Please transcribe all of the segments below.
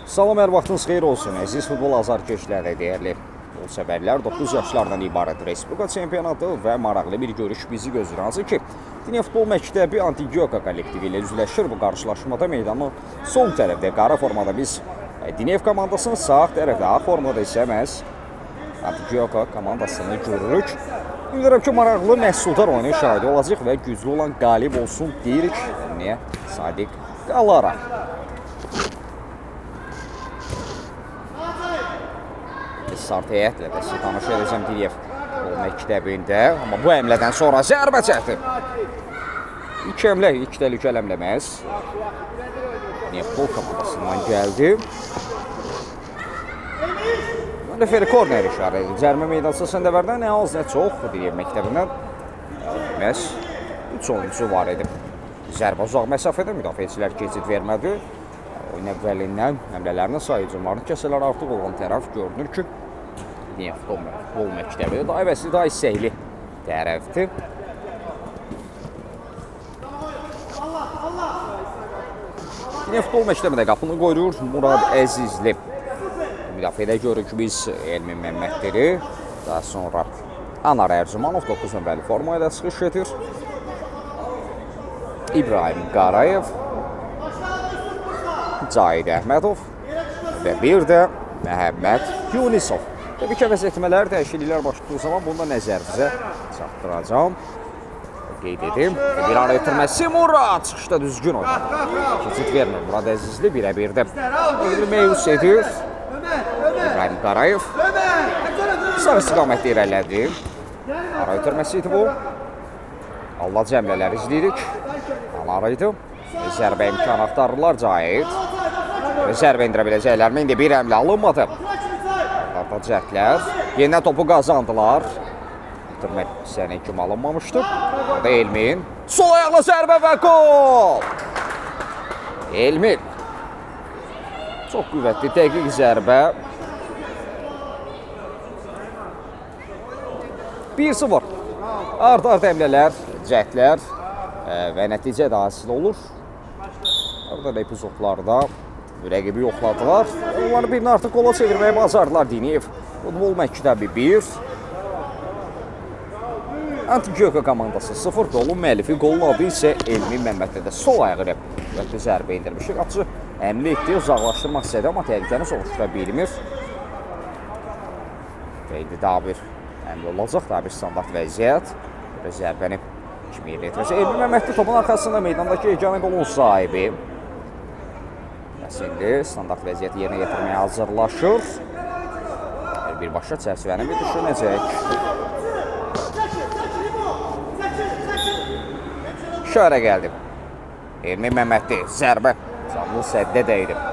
Salam, hər vaxtınız xeyir olsun. Əziz futbol azarkeşləri, dəyərli futbolsevərlər, 9 yaşlardan ibarət Respublika çempionatı və maraqlı bir görüş bizi gözləyir. Hansı ki, Dünya Futbol Məktəbi Antigioka kollektivi ilə üzləşir. Bu qarşılaşmada meydanın sol tərəfdə qara formada biz Dinev komandasını, sağ tərəfdə ağ formada isə məhz Antigioka komandasını görürük. Ümid ki, maraqlı məhsuldar oyunun şahidi olacaq və güclü olan qalib olsun deyirik. Niyə? Sadiq qalaraq. Start heyətlə də sizi tanış edəcəm Diyev futbol məktəbində. Amma bu həmlədən sonra zərbə çəkdi. İlk həmlə, ilk təhlükəli həmlə məhz Diyev futbol komandasından gəldi. Referi korner işarə edir. Cərimə meydançasında əvvəldən nə az nə çox Diyev məktəbindən məhz 3 oyuncu var idi. Zərbə uzaq məsafədə müdafiəçilər keçid vermədi. Oyun əvvəlindən həmlələrinin sayı, hücumlarını kəsələr artıq olan tərəf görünür ki, Dünya Futbol Məktəbi daha əvəzli, daha istəkli tərəfdir. Dünya Futbol Məktəbi də qapını qoyur Murad Əzizli. Müdafiədə görürük ki, biz Elmin Məmmədleri, daha sonra Anar Ərzumanov 9 nömrəli forma ilə çıxış edir. İbrahim Qarayev, Cahid Əhmədov və bir də Məhəmməd Yunisov. Təbii ki, əvəz etmələr, dəyişikliklər baş tutduğu zaman bunu da nəzərinizə çatdıracağam. Qeyd edim. Bir ara ötürməsi Murad çıxışda düzgün oynadı. Keçid vermir Murad Əzizli birə birdə. Meyus edir. İbrahim Qarayev sağ istiqamətdə irəlilədi. Ara ötürməsi idi bu. Allah cəmlələr izləyirik. Anar idi. Zərbə imkanı axtarırlar Cahid. Və zərbə endirə biləcəklərmi? İndi bir həmlə alınmadı. Arda cəhdlər. Yenidən topu qazandılar. Ötürmə sənə kimi alınmamışdı. Orada Elmin. Sol ayaqla zərbə və gol! Elmin. Çox qüvvətli, dəqiq zərbə. 1-0. Ard-arda həmlələr, cəhdlər və nəticə də hasil olur. Orada da epizodlarda rəqibi yoxladılar. Onları birini artıq qola çevirməyə bacardılar. Diniyev Futbol Məktəbi 1. Antigioka komandası 0. Qolun müəllifi, qolun adı isə Elmin Məmmədlidir. Sol ayağı ilə qüvvətli zərbə indirmişik. Qapıcı həmlə etdi, uzaqlaşdırmaq istədi, amma təhlükəni soruşdura bilmir. Və indi daha bir həmlə olacaq, daha bir standart vəziyyət. Və zərbəni kimi yerinə yetirəcək? Elmin Məmmədli topun arxasında meydandakı yeganə qolun sahibi. İndi standart vəziyyəti yerinə yetirməyə hazırlaşır. Birbaşa çərçivəni bir düşünəcək. İşarə gəldi. Elmin Məmmədli zərbə canlı səddə dəydi.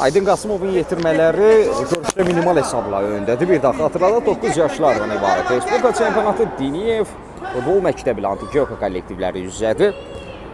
Aydın Qasımovun yetirmələri görüşdə minimal hesabla öndədir. Bir daha xatırladaq, 9 yaşlardan ibarət Respublika çempionatı Diniyev Futbol Məktəbi ilə Antigioka kollektivləri üzrədir.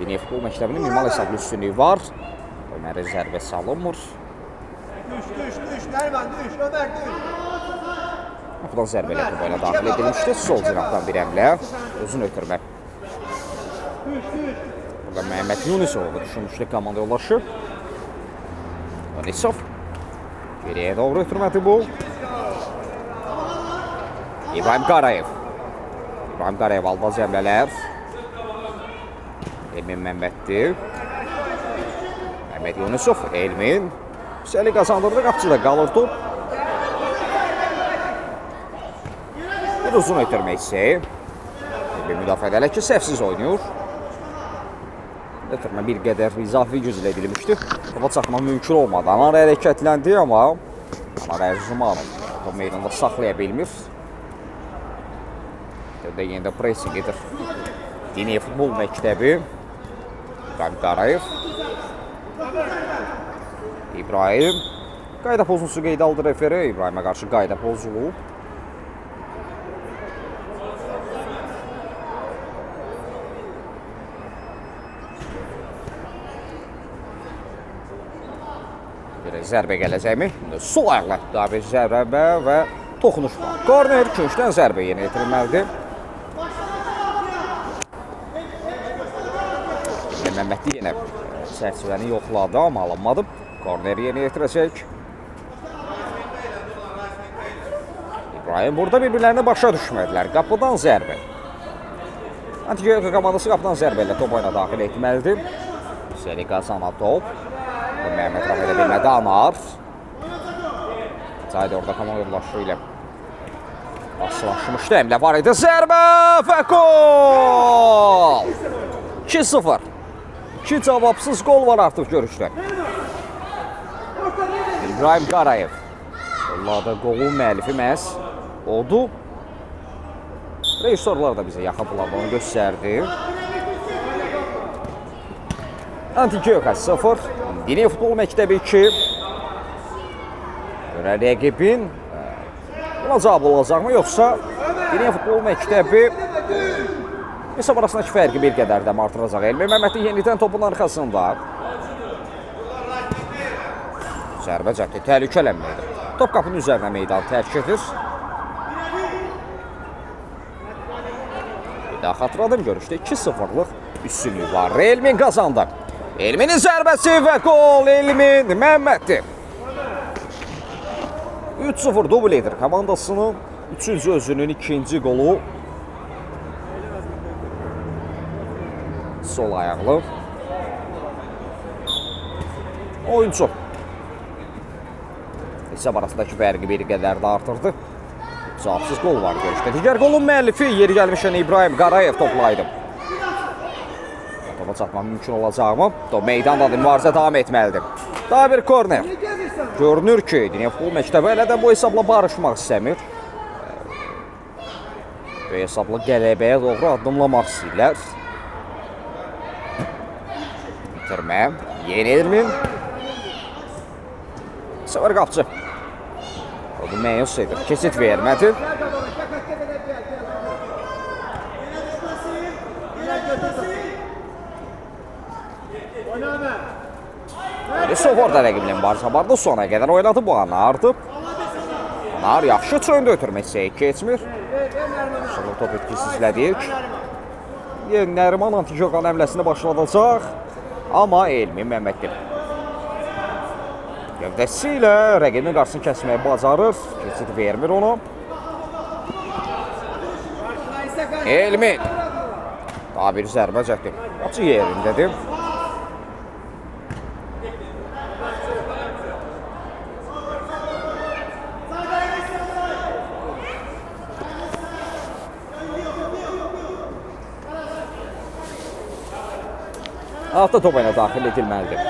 Diniyev Futbol Məktəbinin minimal hesablı üstünlüyü var. Ömərə zərbə salınmır. Düş, düş, düş, Nərman düş, Ömər düş. Qapıdan zərbə ilə topu ilə daxil edilmişdi. Sol cinahdan bir həmlə, uzun ötürmə. Burada Məhəmməd Yunisovu düşünmüşdü komanda yoldaşı. Yunisov geriye doğru ötürmədi bu. İbrahim Qarayev. İbrahim Qarayev aldı zəmlələr. Elmin Məmməddir. Məhəmməd Yunisov, Elmin. Səli qazandırdı, qapıcıda qalır top. Bir uzun ötürmə isə. Bir müdafiədə hələ ki səhvsiz oynayır. Ötürmə bir qədər izafi güclə edilmişdi. Topa çatmaq mümkün olmadı. Anar hərəkətləndi, amma Anar Ərzumanov top meydanda saxlaya bilmir. Də yenə də pressing edir. Diniyə Futbol Məktəbi. İbrahim Qarayev. İbrahim. Qayda pozuntusu qeydə aldı referi. İbrahimə qarşı qayda pozulub. Bir zərbə gələcəkmi? Sol ayaqla daha bir zərbə və toxunuş var. Korner küncdən zərbə yerinə yetirilməlidir. Elmin Məmmədli yenə çərçivəni yoxladı, amma alınmadı. Korneri yeni yetirəcək. İbrahim burada bir-birlərini başa düşmədilər. Qapıdan zərbə. Anti-Geyaka komandası qapıdan zərbə ilə top oyuna daxil etməlidir. Seri qazana top. Məhəmməd Rəhm edə bilmədi. Anar. Zahid orada komanda yoldaşı ilə asılaşmışdı. Əmlə var idi. Zərbə və gol! 2-0. 2 cavabsız gol var artıq görüşdə. İbrahim Qarayev. Yolladı qolun müəllifi məhz odur. Rejissorlar da bizə yaxın planda onu göstərdi. Anti-Geyaka 0, Dini Futbol Məktəbi 2. Görə rəqibin buna cavab olacaqmı, yoxsa Dini Futbol Məktəbi hesab arasındakı fərqi bir qədər də artıracaq. Elmi Məmmədli yenidən topun arxasında. Zərbə cəhdi təhlükələnməydi. Top qapının üzərinə meydan tərk edir. Bir daha xatırladım, görüşdə 2-0-lıq üstünlük var. Elmin qazandı. Elminin zərbəsi və gol Elmin Məmmədli. 3-0 dubl edir komandasını. Üçüncü özünün ikinci qolu. Sol ayaqlı oyuncu. Hesab arasındakı fərqi bir qədər də artırdı. Cavabsız qol var görüşdə. Digər qolun müəllifi yeri gəlmişən İbrahim Qarayev toplaydı. Topa çatmaq mümkün olacaqmı? Top meydandadır, mübarizə davam etməlidir. Daha bir korner. Görünür ki, Dünya Futbol Məktəbi hələ də bu hesabla barışmaq istəmir. Bu hesabla qələbəyə doğru addımlamaq istəyirlər. Bitirmə. Yeni Elmin. Səvər qapçı. O bu məyus edir. Keçid vermədi. Yusuf orada rəqiblə mübarizə apardı. Sona qədər oynadı bu anardı. Anar yaxşı çöndü ötürmək hissəyə keçmir. Sonra top etkisizlədik. Yenə Nəriman Antijokan həmləsini başladacaq. Amma Elmi Məmmədli gövdəsi ilə rəqibinin qarşısını kəsməyi bacarır. Keçid vermir onu. Elmin. Daha bir zərbə çəkdi. Açı yerindədir. Altı top oyuna daxil edilməlidir.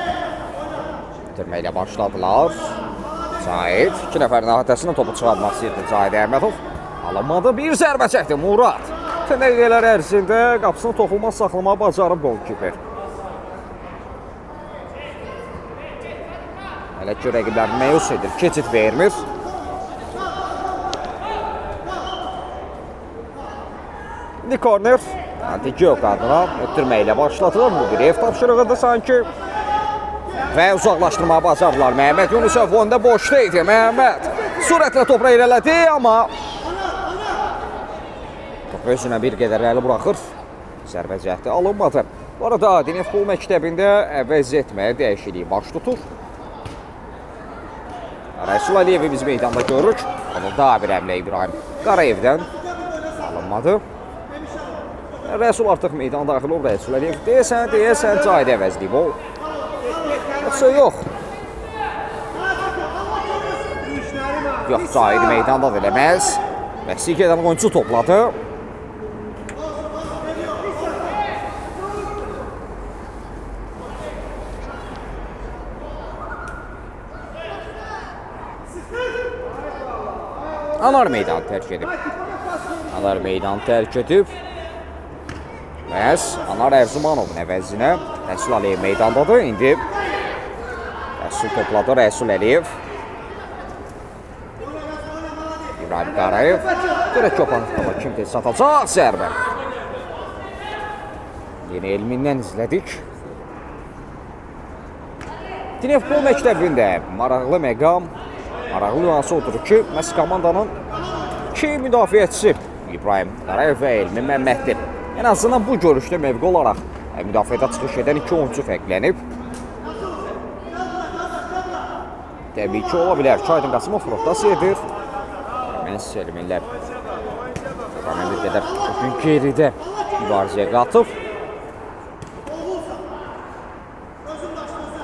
Bitirməklə başladılar. Zahid iki nəfərin əhatəsindən topu çıxarmaq istəyirdi Zahid Əhmədov. Alınmadı, bir zərbə çəkdi Murad. Dəqiqələr ərzində qapısını toxunmaz saxlamağı bacarıb golkiper. Hələ ki rəqiblərini məyus edir, keçid vermir. İndi korner Anti-Gök adına ötürməklə başladılar. Bu bir ev tapşırığıdır sanki. Və uzaqlaşdırmağı bacardılar. Məhəmməd Yunusov onda boşda idi. Məhəmməd sürətlə toprağa irəlilədi, amma topu özünə bir qədər əli buraxır. Zərbə cəhdi alınmadı. Bu arada Dini Futbol Məktəbində əvəz etməyə dəyişikliyi baş tutur. Rəsul Əliyevi biz meydanda görürük. Amma daha bir əmlə İbrahim Qarayevdən alınmadı. Rəsul artıq meydana daxil olur. Rəsul Əliyev deyəsən Cahid əvəzliyib o. Yoxsa yox. Yox, Cahid meydandadır eləməz. Məksik edən oyuncu topladı. Anar meydanı tərk edib. Anar meydanı tərk edib. Məhz Anar Ərzumanovun əvəzinə Rəsul Əliyev meydandadır. İndi Rəsul topladı, Rəsul Əliyev. İbrahim Qarayev. Görək ki, opan kim tez satacaq zərbə. Yeni Elmindən izlədik. Dini Futbol Məktəbində maraqlı məqam, maraqlı nüansı odur ki, məhz komandanın iki müdafiəçisi İbrahim Qarayev və Elmi Məmmədli. Ən azından bu görüşdə mövqe olaraq Müdafiədə çıxış edən iki oyunçu fərqlənib. Təbii ki, ola bilər ki, Aydın Qasımov rotasiya edir. Mən Selminlər bir qədər bugün geridə mübarizəyə qatıb.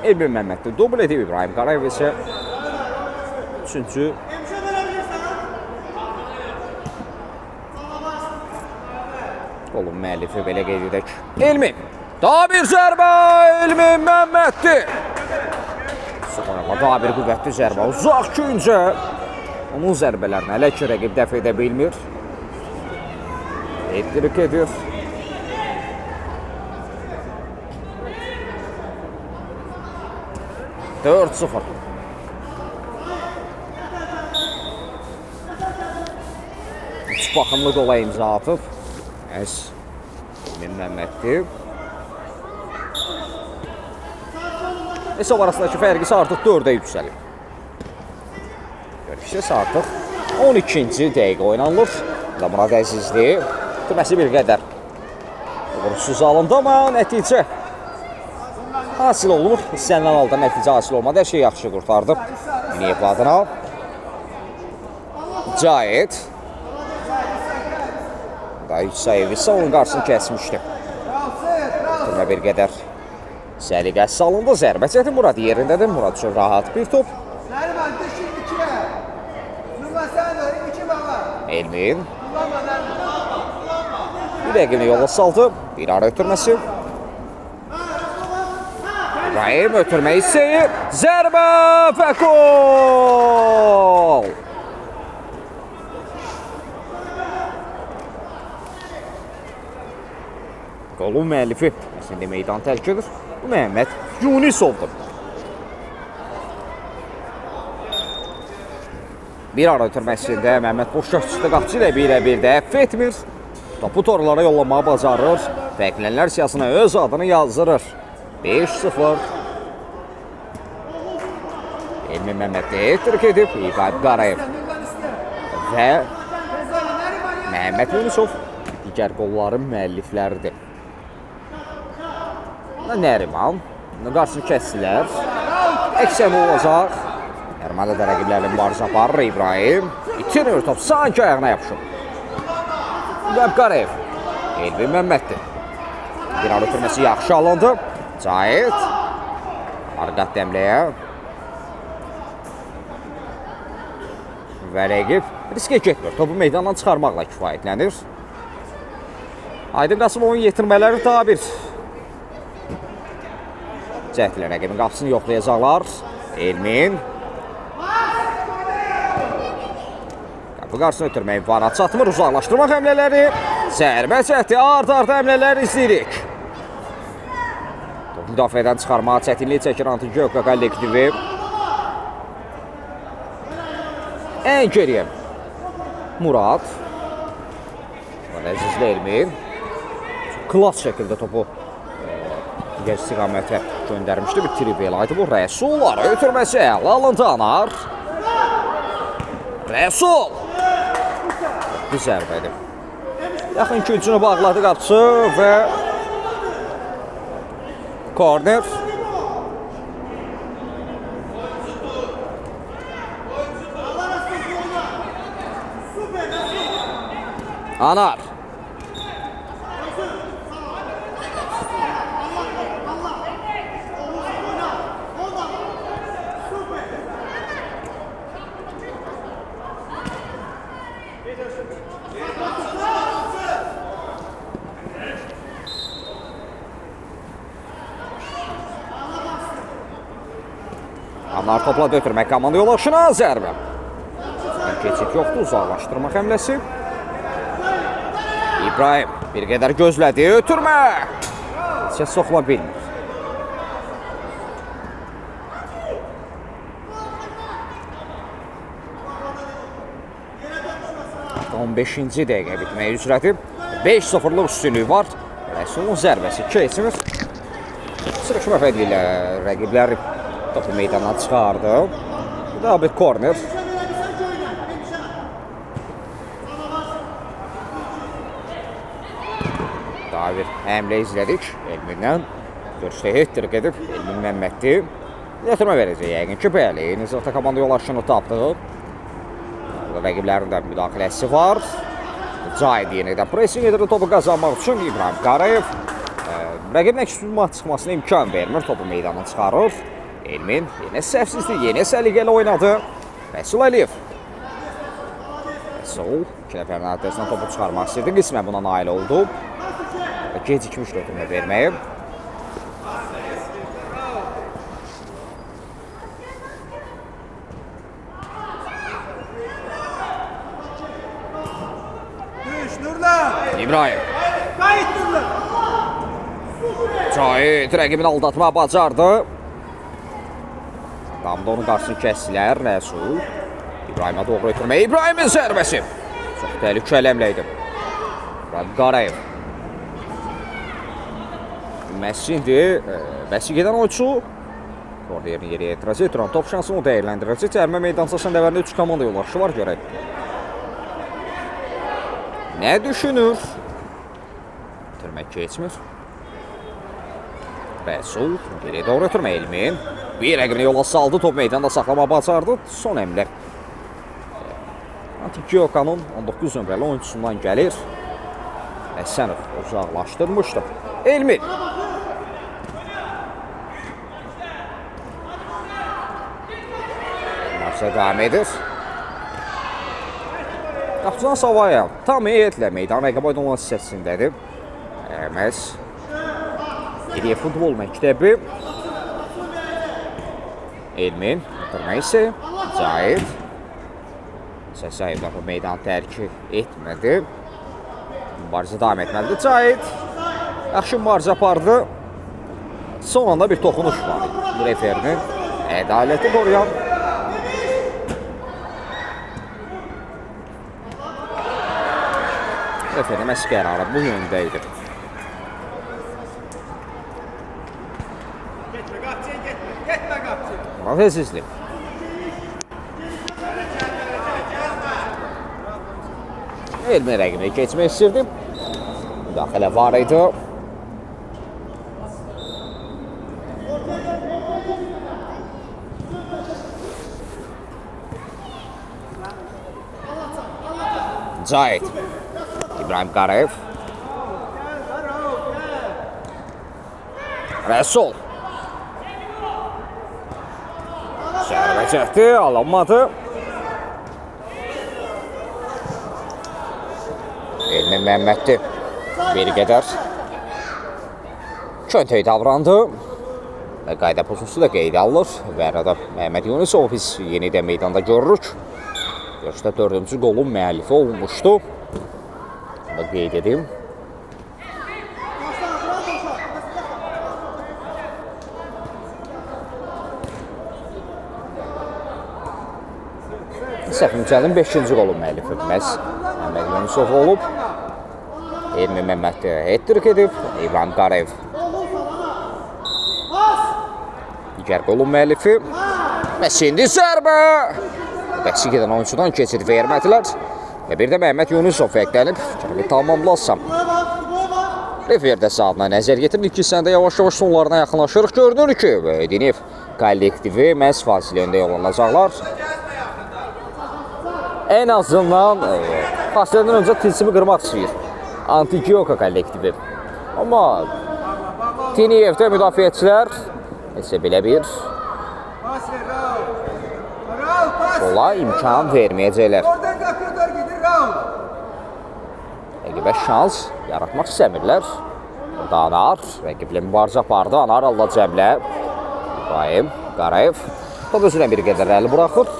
Elmin Məmmədli dubl edib, İbrahim Qarayev isə üçüncü qolun müəllifi, belə qeyd edək. Elmin, daha bir zərbə, Elmin Məmmədli. Sonra daha bir qüvvətli zərbə, uzaq küncə. Onun zərbələrini hələ ki rəqib dəf edə bilmir. Ettirik edir. 4-0. Üç baxımlı qola imza atıb. Elmin Məmmədli. Hesab arasındakı fərq isə artıq 4-ə yüksəlib. Görüşsə artıq 12-ci dəqiqə oynanılır. Murad Əzizli ötürməsi bir qədər uğursuz alındı, amma nəticə hasil olunur. İstənilən halda nəticə hasil olmadı. Hər şey yaxşı qurtardı. Miniyev adına. Cahit. Dayı isə onun qarşısını kəsmişdi. Ötürmə bir qədər səliqəsiz alındı. Zərbə çətin Murad yerindədir. Murad üçün rahat bir top. Elmin bir rəqibini yola saldı. Bir ara ötürməsi. İbrahim ötürmə hissəyi. Zərbə və gol! Qolun müəllifi əslində meydan tərk edir. Bu Məhəmməd Yunisovdur. Bir ara ötürməsində Məhəmməd boşqa çıxdı qapıcı ilə birə-bir də əff etmir. Topu torlara yollamağı bacarır. Fərqlənlər siyasına öz adını yazdırır. 5-0. Elmin Məmmədli hat-trick edib. İbrahim Qarayev və Məhəmməd Yunisov digər qolların müəllifləridir. Nəriman qarşısını kəsdilər. Əksəni olacaq. Nəriman da rəqiblərlə mübarizə aparır. İbrahim itirmir top, sanki ayağına yapışır. İbrahim Qarayev. Elvin Məmməddir. Bir ara ötürməsi yaxşı alındı. Cahit. Arqat dəmləyə. Və rəqib riskə getmir. Topu meydandan çıxarmaqla kifayətlənir. Aydın Qasımovun yetirmələri daha bir cəhdlə rəqibin qapısını yoxlayacaqlar. Elmin. Qapı qarşısını ötürmək imkanı çatmır. Uzaqlaşdırmaq həmlələri. Zərbə cəhdi, ard-arda həmlələr izləyirik. Topu müdafiədən çıxarmağa çətinlik çəkir Anti-GÖKK kollektivi. Ən geriyə Murad. Əzizli Elmin. Klas şəkildə topu digər istiqamətə göndərmişdi. Bir trivela idi bu. Rəsul ara ötürməsi əla alındı Anar. Rəsul! Bir zərbədir. Yaxın küncünü bağladı qapıcı və korner. Anar. Anar topladı ötürmək komanda yoldaşına zərbə. Keçid yoxdur, uzaqlaşdırmaq həmləsi. İbrahim bir qədər gözlədi, ötürmə. Səs soxula bilmir. Artıq 15-ci dəqiqə bitməyə üzrədir. 5-0-lıq üstünlüyü var. Rəsulun zərbəsi keçmir. Sırıxma fədli ilə rəqibləri topu meydana çıxardı. Bu da bir korner. Daha bir həmlə izlədik Elmindən. Görüşdə hat-trick edib Elmin Məmmədli. Yatırma verəcək yəqin ki, bəli. Eyni zamanda komanda yol aşını tapdı. Orada rəqiblərin də müdaxiləsi var. Cahid yenidən pressing edir topu qazanmaq üçün İbrahim Qarayev. Rəqibin əks hücuma çıxmasına imkan vermir. Topu meydana çıxarır. Elmin yenə səhvsizlik, yenə səliqəli oynadı. Rəsul Əliyev. Rəsul iki nəfərin arxasından topu çıxarmaq istəyirdi. Qismən buna nail oldu. Gecikmiş ötürmə verməyi. Düş Nurlan. İbrahim. Kayıt Nurlan. Cahit rəqibini aldatmağı bacardı. Damda onun qarşısını kəsdilər. Rəsul. İbrahimə doğru ötürmə. İbrahimin zərbəsi. Çox təhlükəli həmlə idi. İbrahim Qarayev. Məssindir. Məssi gedən oyunçu. Orada yerini geriyə yetirəcək. Duran top şansını o dəyərləndirəcək. Cərimə meydançasının əvvəlində 3 komanda yoldaşı var görək. Nə düşünür? Ötürmək keçmir. Rəsul geriyə doğru ötürmə Elmin. Bir rəqibini yola saldı. Top meydanda saxlamağı bacardı. Son əmrlər. Antigiokanın 19 nömrəli oyunçusundan gəlir. Həsənov uzaqlaşdırmışdı. Elmin. Maçda davam edir. Qapıcıdan Savaya tam heyətlə meydan rəqəb aydın olan hissəsindədir. Məhz Geriyə futbol məktəbi. Elmin, ötürmə isə Cahid. Səsəyev də bu meydanı tərk etmədi. Mübarizə davam etməlidir. Cahid yaxşı mübarizə apardı. Son anda bir toxunuş var. Referinin ədaləti qoruyan referinin məhz qərarı bu yöndə idi. Gitme Kapçı'ya gitme. Gitme Kapçı'ya. Murad Əzizli. Elmin rəqibini keçmək istirdi. Müdaxilə var idi. Cahid. İbrahim Qarayev. Rəsul. Zərbə çəkdi, alınmadı. Elmin Məmmədli bir qədər köntey davrandı. Və qayda pozuntusu da qeydə alınır. Və arada Məhəmməd Yunusov biz yenidən meydanda görürük. Görüşdə 4-cü qolun müəllifi olmuşdu. Bunu da qeyd edim. Səhv 5-ci qolun müəllifi məhz Məhəmməd Yunusov olub. Elmin Məmmədli hat-trick edib. İbrahim Qarayev digər qolun müəllifi. Məsindi zərbə! Bəksi gedən oyunçudan keçid vermədilər. Və bir də Məhəmməd Yunusov fərqlənib. Kimi tamamlasam. Refer də saatına nəzər getirir. İki hissəndə yavaş-yavaş sonlarına yaxınlaşırıq. Görünür ki, Diniyev kollektivi məhz fasilə öndə yollanacaqlar. Ən azından fasilədən öncə tilsimi qırmaq istəyir Antigioka kollektivi. Amma Diniyevdə müdafiəçilər isə belə bir qola imkan verməyəcəklər. Rəqibə şans yaratmaq istəmirlər. Burada Anar rəqiblə mübarizə apardı. Anar Allah cəmlə. İbrahim Qarayev top özünə bir qədər əli buraxır.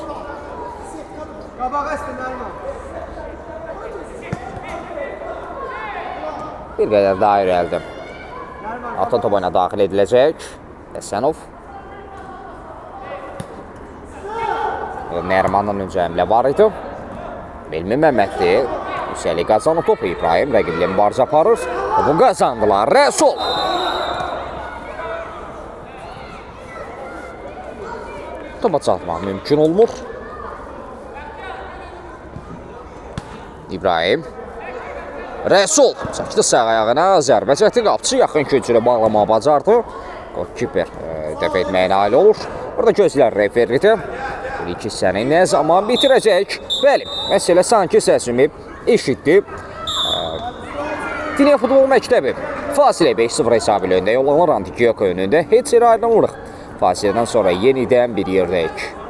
Bir qədər daha irəlidir. Atan top oyuna daxil ediləcək. Həsənov. Nərmandan öncə həmlə var idi. Elmi Məmmədli. Üstəlik qazanı topu İbrahim rəqiblə mübarizə aparır. Topu qazandılar. Rəsul. Topa çatmaq mümkün olmur. İbrahim. Rəsul çəkdi sağ ayağına, zərbə çəkdi, qapıçı yaxın küncünü bağlamağı bacardı. Golkiper dəf etməyə nail olur. Burada gözlər referidir. Bir iki hissəni nə zaman bitirəcək? Bəli, məsələ sanki səsimi eşitdi. Dünya Futbol Məktəbi fasilə 5-0 hesabı ilə öndə yollanır Antigioka önündə. Heç yerə ayrılmırıq. Fasilədən sonra yenidən bir yerdəyik.